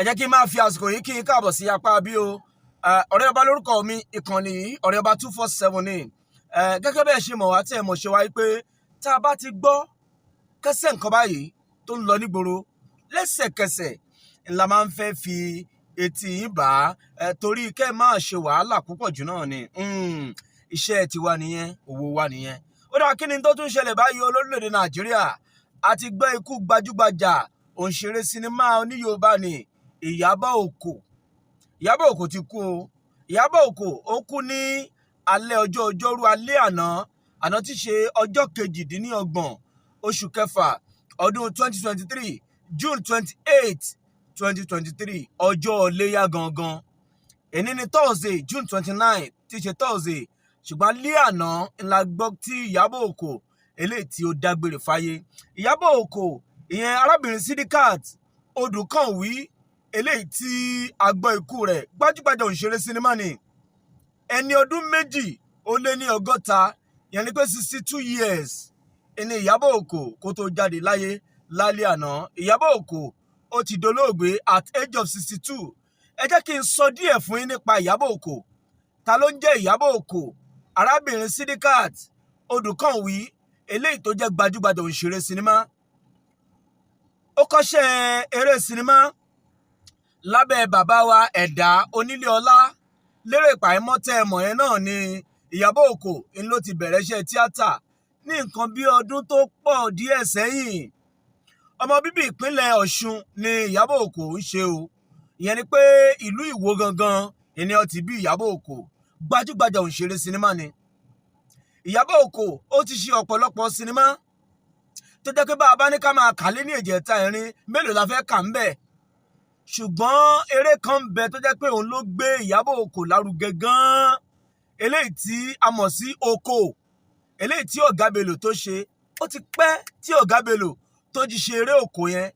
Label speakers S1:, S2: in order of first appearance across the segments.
S1: Ẹ jẹ́ kí n máa fi àsìkò yìí kí n káàbọ̀ sí apá bí o. Ọ̀rẹ́ Ọba lórúkọ mi, ìkànnì yìí Ọ̀rẹ́ Ọba 247 ní. Gẹ́gẹ́ bẹ́ẹ̀ ṣe mọ̀ wá tí ẹ mọ̀ ṣe wáyé pé tá a bá ti gbọ́ kẹsẹ̀ nǹkan báyìí tó ń lọ nígboro, lẹ́sẹ̀kẹsẹ̀ ńlá máa ń fẹ́ fi etí yín bá ẹ, torí kẹ́ ẹ máa ṣe wàhálà púpọ̀ jù náà ni. Iṣẹ́ tiwa nìyẹn, òwò wa nìyẹn. Ó dáa, kí ni tó tún ṣẹlẹ̀ báyìí olórílẹ̀‐èdè Nàìjíríà? A ti gbọ́ ikú gbajúgbajà òǹṣeré sinimá oníYorùbá ni, Ìyábọ̀ Òkò. Ìyábọ̀ Òkò ti kú o. Ìyábọ̀ Òkò ó kú ní alẹ́ ọjọ́ ọjọ́rú, alẹ́ àná àná tí ṣe ọjọ́ 28 oṣù kẹfà ọdún 2023, June 28, 2023, ọjọ́ iléyà gangan. Èní ni Thursday, June 29, tí ṣe Thursday, ṣùgbọ́n alẹ́ àná ńlá gbọ́ tí Ìyábọ̀ Òkò eléyìí tí ó dágbére fáyé. Ìyábọ̀ Òkò, ìyẹn arábìnrin Sidikat Odùkànwí eléyìí tí a gbọ́ ikú rẹ̀, gbajúgbajà òǹṣeré sinimá ni. Ẹni ọdún 62, yẹn ni pé 62 years ẹni Ìyábọ̀ Òkò kó tó jáde láyé lálẹ́ àná. Ìyábọ̀ Òkò ó ti dolóògbé at age of 62. Ẹ jẹ́ kí n sọ díẹ̀ fún yín nípa Ìyábọ̀ Òkò. Ta ló ń jẹ́ Ìyábọ̀ Òkò? Arábìnrin Sidikat Odùkànwí eléyìí tó jẹ́ gbajúgbajà òǹṣeré sinimá, ó kọ́ṣẹ́ eré sinimá lábẹ́ bàbá wa Ẹ̀dá Onílé Ọlá Lérè Pàímọ́. Tẹ́ ẹ mọ̀ yẹn náà ni Ìyábọ̀ Òkò ń ló ti bẹ̀rẹ̀ iṣẹ́ tíátà ní nǹkan bí ọdún tó pọ̀ díẹ̀ sẹ́yìn. Ọmọ bíbí ìpínlẹ̀ Ọ̀ṣun ni Ìyábọ̀ Òkò ń ṣe o, ìyẹn ni pé ìlú Ìwó gangan ìní ọtí bí Ìyábọ̀ Òkò. Gbajúgbajà òǹṣeré sinimá ni Ìyábọ̀ Òkò. Ó ti ṣe ọ̀pọ̀lọpọ̀ sinimá tó jẹ́ pé bá a bá ní ká máa kà lé ní èjẹ̀ta ìrìn, mélòó la fẹ́ kà ń bẹ̀? Ṣùgbọ́n eré kan ń bẹ tó jẹ́ pé òun ló gbé Ìyábọ̀ Òkò lárugẹ gan-an, eléyìí tí a mọ̀ sí Oko, eléyìí tí Ọ̀gá Bello tó ṣe. Ó ti pẹ́ tí Ọ̀gá Bello tó ti ṣe eré Oko yẹn.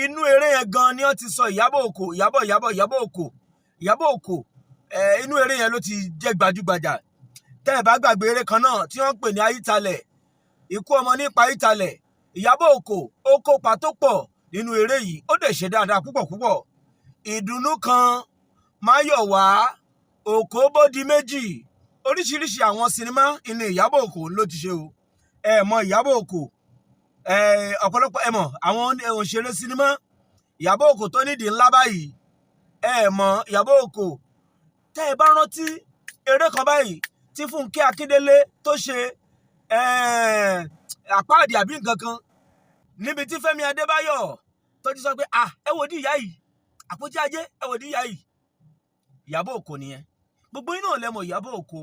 S1: Inú eré yẹn gan ni wọ́n ti sọ Ìyábọ̀ Òkò, Ìyábọ̀, Ìyábọ̀, Ìyábọ̀ Òkò, Ìyábọ̀ Òkò. Inú eré yẹn ló ti jẹ́ gbajúgbajà. Tẹ́ ẹ̀ bá gbàgbé eré kan náà tí wọ́n ń pè ní Ayítalẹ̀, ikú ọmọ nípa Ayítalẹ̀, Ìyábọ̀ Òkò ó kópa tó pọ̀ nínú eré yìí, ó dẹ̀ ṣe dáadáa púpọ̀ púpọ̀. Ìdùnnú kan, Máyọ̀wá, Òkò bódi méjì, oríṣiríṣi àwọn sinimá inú Ìyábọ̀ Òkò ló ti ṣe o. Ẹ mọ Ìyábọ̀ Òkò, ẹ ọ̀pọ̀lọpọ̀ ẹ mọ̀ àwọn òṣèré sinimá Ìyábọ̀ Òkò tó nídìí ńlá báyìí. Ẹ mọ Ìyábọ̀ Òkò. Tẹ́ ẹ bá rántí eré kan báyìí tí Fúnkẹ́ Akíndélé tó ṣe, àpáàdì àbí nǹkan kan, níbi tí Fẹ́mi Adébáyọ̀ tó ti sọ pé, "Ah, ẹ wò di ìyá yìí, àpótí ajé, ẹ wò di ìyá yìí." Ìyábọ̀ Òkò nìyẹn. Gbogbo yín náà lẹ mọ̀ Ìyábọ̀ Òkò.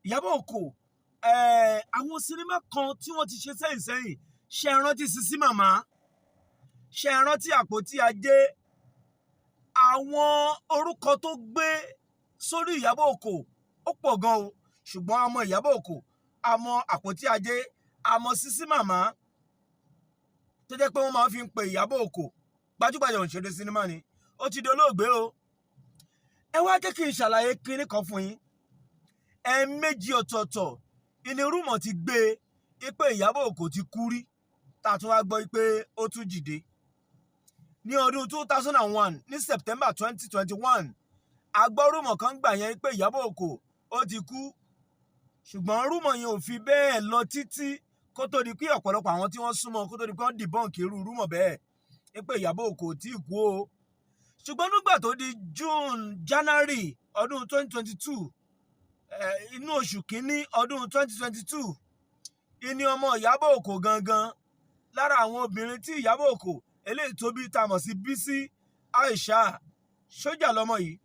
S1: Ìyábọ̀ Òkò, àwọn sinimá kan tí wọ́n ti ṣe sẹ́yìn sẹ́yìn, ṣe é rántí Sisi Màmá? Ṣe é rántí Àpótí Ajé? Àwọn orúkọ tó gbé sórí Ìyábọ̀ Òkò ó pọ̀ gan o, ṣùgbọ́n a mọ̀ Ìyábọ̀ Òkò, a mọ̀ Àpótí Ajé, a mọ̀ Sisi Màmá, tó jẹ́ pé wọ́n máa fi ń pe Ìyábọ̀ Òkò. Gbajúgbajà òǹṣeré sinimá ni, ó ti dolóògbé o. Ẹ wá jẹ́ kí n ṣàlàyé kinní kan fún yín. Ẹ̀ẹ̀mejì ọ̀tọ̀ọ̀tọ̀ ìní rumour ti gbé e pé Ìyábọ̀ Òkò ti kú rí, tá a tún wá gbọ́ pé ó tún jìde. Ní ọdún 2001, ní September 2021, a gbọ́ rumour kan gbà yẹn pé Ìyábọ̀ Òkò ó ti kú, ṣùgbọ́n rumour yẹn ò fi bẹ́ẹ̀ lọ títí kó tó di pé ọ̀pọ̀lọpọ̀ àwọn tí wọ́n súnmọ́, kó tó di pé wọ́n debunk irú rumour bẹ́ẹ̀ pé Ìyábọ̀ Òkò tí ì kú o. Ṣùgbọ́n nígbà tó di June, January ọdún 2022, inú oṣù kínní ọdún 2022, ìní ọmọ Ìyábọ̀ Òkò gangan, lára àwọn obìnrin tí Ìyábọ̀ Òkò eléyìí tó bí, tá a mọ̀ sí Bísí Aisha, sójà lọmọ yìí,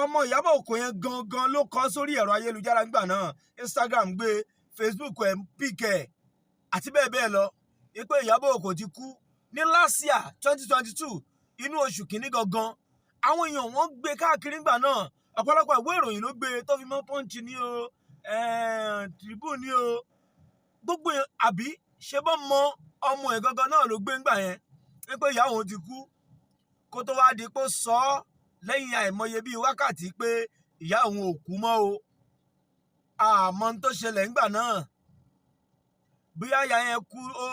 S1: ọmọ Ìyábọ̀ Òkò yẹn gangan ló kọ sórí ẹ̀rọ ayélujára nígbà náà. Instagram gbé, Facebook ẹ̀ pick ẹ̀, àti bẹ́ẹ̀ bẹ́ẹ̀ lọ, wípé Ìyábọ̀ Òkò ti kú ní last year, 2022, inú oṣù kínní gangan. Àwọn èèyàn wọ́n gbé káàkiri nígbà náà. Ọ̀pọ̀lọpọ̀ ìwé ìròyìn ló gbé, tó fi mọ́ Punch ní o, Tribune ní o, gbogbo yẹn. Àbí ṣe bọ́ mọ ọmọ ẹ̀ gangan náà ló gbé ńgbà yẹn wípé ìyá òun ti kú, kó tó wá di pé ó sọ ọ́ lẹ́yìn àìmọye bíi wákàtí pé ìyá òun ò kú mọ́ o. Àmọ́ n tó ṣẹlẹ̀ ńgbà náà, bóyá ìyá yẹn kú, ó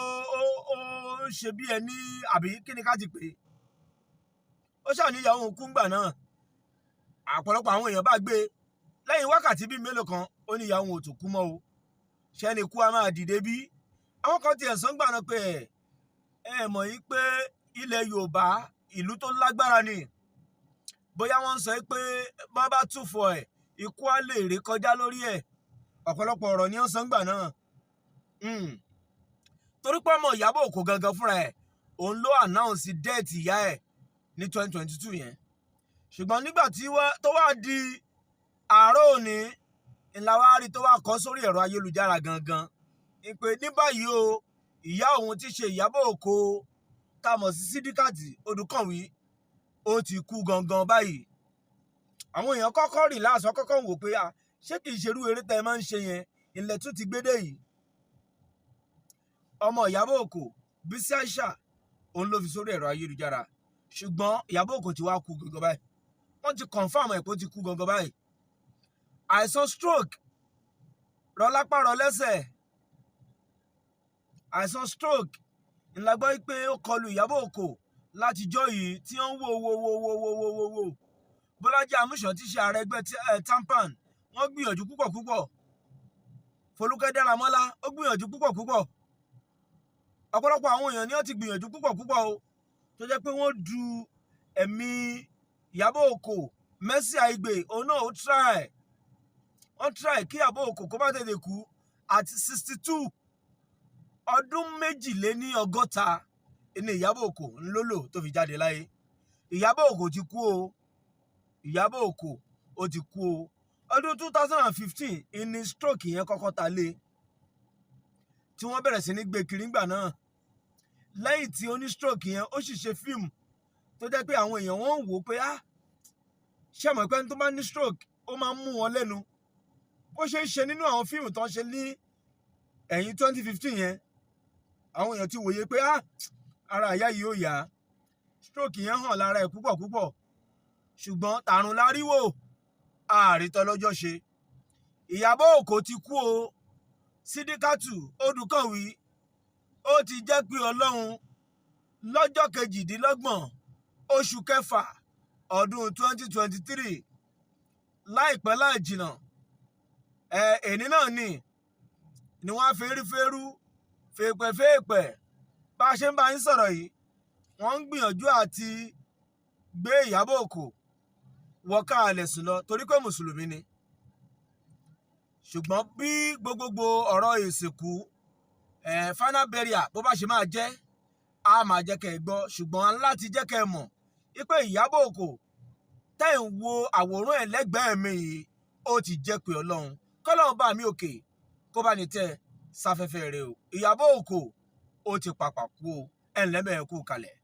S1: ṣe bí ẹni, àbí kí ni ká ti pè é. Ó ṣáà ní ìyá òun kú ńgbà náà. Àpọ̀lọpọ̀ àwọn èèyàn bá gbé e lẹ́yìn wákàtí bíi mélòó kan, ó ní ìyá òun ò tún kú mọ́ o. Ṣẹ́ni kú a máa dìde bí? Àwọn kan tiẹ̀ sọ ńgbà náà pé ẹ mọ̀ yìí pé ilẹ̀ Yorùbá, ìlú tó lágbára ni. Bóyá wọ́n ń sọ pé bá bá túfọ̀ ẹ̀, ikú á lè ré kọjá lórí ẹ̀. Ọ̀pọ̀lọpọ̀ ọ̀rọ̀ ni wọ́n sọ ńgbà náà. Torí pé ọmọ Ìyábọ̀ Òkò gangan fúnra ẹ̀, òun ló announce death ìyá ẹ̀ ní 2022 yẹn. Ṣùgbọ́n nígbà tí tó wá di àárọ̀ òní ńlá, wá rí tó wá kọ sórí ẹ̀rọ ayélujára gangan ìpè ní báyìí o, ìyá òun ti ṣe Ìyábọ̀ Òkò, tá a mọ̀ sí Sídíkàtì Odùkànwí, ó ti kú gangan báyìí. Àwọn èèyàn kọ́kọ́ rì láàṣọ, kọ́kọ́ wò pé ah, ṣé kìí ṣerú eré tẹ́ ẹ máa ń ṣe yẹn ilẹ̀ tún ti gbédè yìí? Ọmọ Ìyábọ̀ Òkò, Bísí Àìṣà, òun ló fi sórí ẹ̀rọ ayélujára. Ṣùgbọ́n Ìyábọ̀ Òkò ti wá kú gangan báyìí. Wọ́n ti confirm ẹ̀ pé ó ti kú gangan báyìí. Àìsàn stroke rọlápá rọlẹ́sẹ̀, àìsàn stroke ńlá gbọ́ pé ó kọlu Ìyábọ̀ Òkò látijọ́ yìí tí wọ́n ń wò wò wò wò wò wò wò wò. Bọ́lájí Amúsàn tí ṣe ààrẹ ẹgbẹ́ TAMPAN, wọ́n gbìyànjú púpọ̀ púpọ̀. Folúkẹ́ Dáramọ́lá, ó gbìyànjú púpọ̀ púpọ̀. Ọ̀pọ̀lọpọ̀ àwọn èèyàn ni wọ́n ti gbìyànjú púpọ̀ púpọ̀ o, tó jẹ́ pé wọ́n du ẹ̀mí Ìyábọ̀ Òkò. Mercy Aigbe, òun náà ó try, wọ́n try kí Ìyábọ̀ Òkò kó má tètè kú. Àti 62, ọdún 62 ní Ìyábọ̀ Òkò ńlólò tó fi jáde láyé. Ìyábọ̀ Òkò ti kú o. Ìyábọ̀ Òkò ó ti kú o. Ọdún 2015 ní stroke yẹn kọ́kọ́ ta lé, tí wọ́n bẹ̀rẹ̀ sí ní gbé kiri ńgbà náà. Lẹ́yìn tí ó ní stroke yẹn, ó sì ṣe fíìmù tó jẹ́ pé àwọn èèyàn, wọ́n ń wò ó pé ah, ṣé mọ̀ pé ẹni tó bá ní stroke, ó máa ń mú wọn lẹ́nu bó ṣe ń ṣe nínú àwọn fíìmù tó ń ṣe ní ẹ̀yìn 2015 yẹn. Àwọn èèyàn ti wòye pé ah, ara ìyá yìí ó yá, stroke yẹn hàn lára ẹ̀ púpọ̀ púpọ̀. Ṣùgbọ́n tàrùn láríwò ààrítọ́ lọ́jọ́ ṣe. Ìyábọ̀ Òkò ti kú o. Sídíkàtù Odùkànwí, ó ti jẹ́ pé Ọlọ́run lọ́jọ́ 28 oṣù kẹfà ọdún 2023. Láìpẹ́ láì jìnnà ẹ, èní náà ni wọ́n á fẹ́rúfẹ́rú fèèpẹ̀fèèpẹ̀. Bá a ṣe ń bá yín sọ̀rọ̀ yìí, wọ́n ń gbìyànjú àti gbé Ìyábọ̀ Òkò wọ káàlẹ̀ sùn lọ, torí pé mùsùlùmí ni. Ṣùgbọ́n bí gbogbogbò ọ̀rọ̀ ìsìnkú final burial bó bá ṣe máa jẹ́, a máa jẹ́ kẹ́ ẹ gbọ́. Ṣùgbọ́n láti jẹ́ kẹ́ ẹ mọ̀ wípé Ìyábọ̀ Òkò tẹ́ ń wo àwòrán ẹ̀ lẹ́gbẹ̀ẹ́ mi yìí, ó ti jẹ́ pé Ọlọ́run, kọ́lọ́run bá mi òkè kó bá ní tẹ́ sáfẹ́fẹ́ rẹ o. Ìyábọ̀ Òkò ó ti pàpà kú o. Ẹ̀ ńlẹ́ bẹ́ẹ̀, kú kalẹ̀.